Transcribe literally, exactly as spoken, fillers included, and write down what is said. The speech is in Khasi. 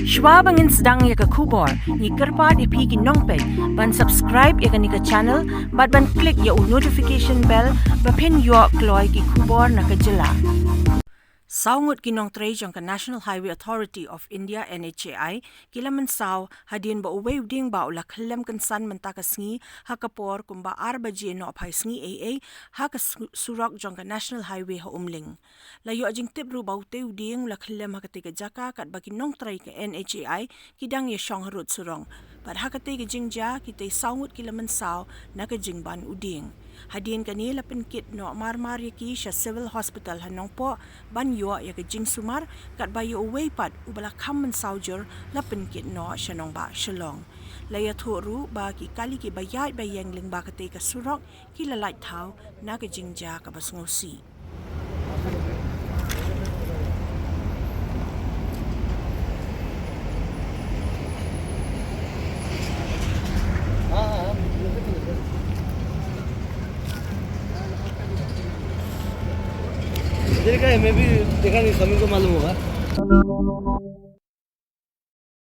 Shwa ba ngin sdang ïa ka khubor, ngi kyrpad ïa phi ki nongpeit ban subscribe ïa kane ka channel bad ban click ïa u notification bell ba phin ïoh kloi ki khubor na ka jylla. Saw ngut ki nongtrei jong ka National Highway Authority of India, N H A I, ki la mynsaw hadien ba uwei u dieng ba u la khyllem kynsan mynta ka sngi ha ka por kumba ar baje nohphai sngi ei ei ha ka su- surok jong ka National Highway ha Umling. La ïoh jingtip ruh ba utei u dieng u la khyllem ha katei ka jaka katba ki nongtrei ka N H A I ki dang ïashong harud surok. Bad ha katei ka jingjia kitei saw ngut ki la mynsaw na ka jingban u dieng. Hadien kane la pynkit noh mar mar ïa ki sha Civil Hospital ha Nongpoh ban ïoh ïa ka jingsumar, katba ïa uwei pat uba la kham mynsaw jur la pynkit noh sha nongbah Shillong. La ïathuh ruh ba ki kali kiba ïaid ba ïeng lyngba katei ka surok ki la lait thaw na ka jingjia kaba sngewsih. देखा है, मैं भी देखा नहीं, समीर को मालूम होगा।